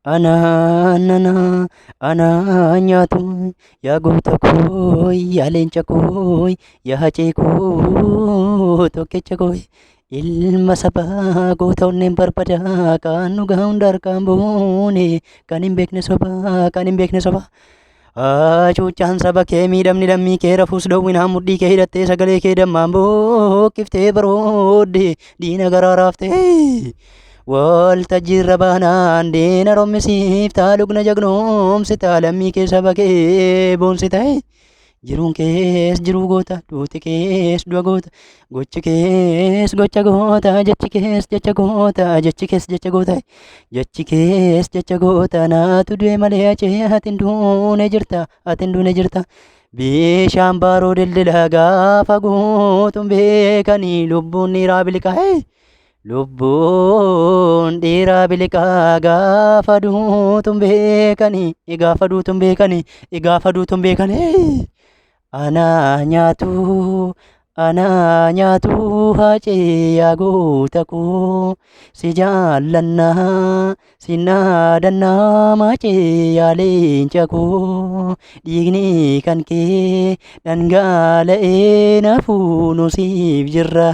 Anaan anaa anaa nyaatu yaa goota koo yaa leenca koo yaa hacee koo tokkicha koo ilma sabaa goota onneen barbada kan dhugaa hunda harkaan buune kan hin beekne sobaa kan hin beekne sobaa. Hacuuccaan saba kee miidhamni lammii kee rafuus dhowwinaan mudhii kee hidhattee sagalee kee dammaan booqqiftee baroodde diina garaa raaftee. Waltajjiirra baanaan diina rommisiiftaa lugna jagnoomsitaa lammii kee saba kee boonsita. Jiruun kees jiruu goota, duuti kees du'a goota, gochi kees gocha goota, jechi kees jecha goota, jechi kees jecha goota, jechi kees jecha goota, naatu du'e malee achee ati hin duune jirta, ati hin duune jirta. Bishaan baaroo dildila gaafa guutuun beekanii lubbuun dhiiraa biliqaa. Lubbuun dhiiraa biliqaa gaafa duutuun beekanii gaafa duutuun beekanii gaafa duutuun beekanii. Anaa nyaatu anaa nyaatu hacee yaa goota koo si jaallannaa si naadannaa maacee yaa leenca koo dhiigni kan kee dhangala'ee nafuu nu siif jirra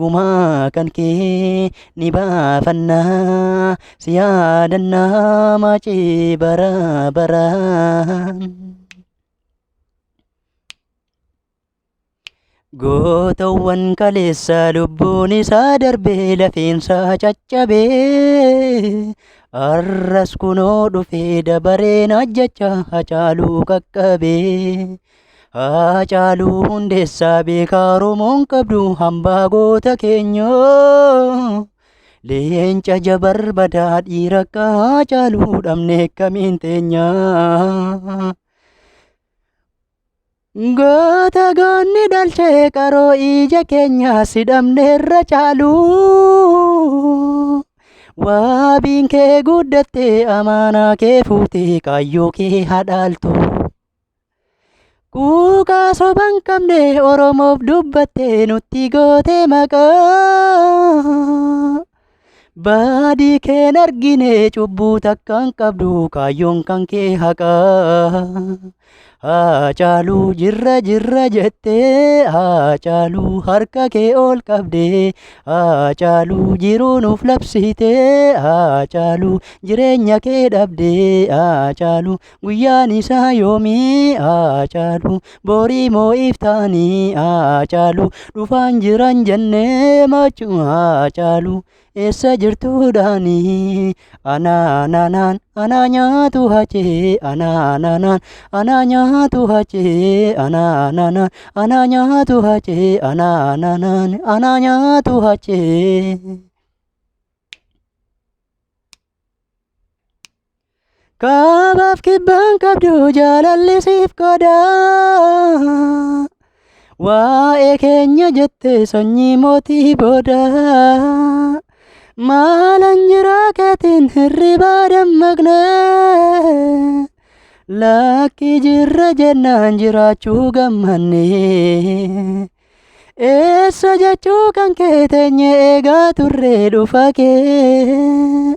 gumaa kan kee ni baafannaa si yaadannaa maacee bara baraan. Gootawwan kaleessa lubbuun isaa darbee lafeensaa caccabee arras kunoo dhufee dabareen ajjacha Hacaaluu qaqqabee. Hacaaluu Hundeessaa beekaa Oromoon qabdu hambaa goota keenyaa. Leenca jabarbadaa dhiira akka Hacaaluu dhabne akkamiin teenyaa. Goota goonni dhalchee qaroo ija keenya si dhabneerra caalu. Waabiin kee guddattee amaanaa kee fuutee kaayyoo kee hadhaaltu. Quuqaa soba hin qabne Oromoof dubbattee nutti gootee maqaa. Badii keen argine cubbuu takka hin qabdu kaayyoon kan kee haqaa. Haacaaluu jirra jirra jettee Haacaaluu harka kee ol qabdee Haacaaluu jiruu nuuf labsitee Haacaaluu jireenya kee dhabdee Haacaaluu guyyaan isaa yoomii Haacaaluu borii moo iftaanii Haacaaluu dhufaan jiran jennee machuu Haacaaluu eessa jirtuudhaanii anaananaan anaa nyaatu hacee anaananaan anaa nyaatu hacee anaananaan anaa nyaatu hacee anaananaan anaa nyaatu hacee. Kaabaaf kibbaan qabdu jaalalli siif qoda. Waa'ee keenya jette sanyii mootii booda. Maalan jiraa keetiin hirribaa dammaqne. Lakki jirra jennaan jiraachuu gammanne. Eessa jechuu kan kee teenye eegaa turre dhufa kee.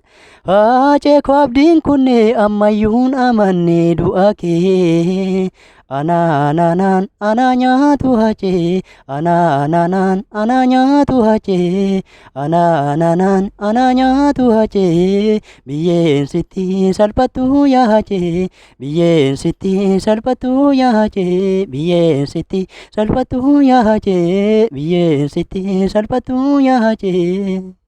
Haacee koo abdiin kunne ammayyuun amanne du'a kee. Anaananaan anaa nyaatu hacee anaananaan anaa nyaatu hacee anaananaan anaa nyaatu hacee biyyeen sitti salphattu yaa hacee Biyyeen sitti salphattu yaa Hacee biyyeen sitti salphattu yaa Hacee biyyeen sitti salphattu yaa Hacee.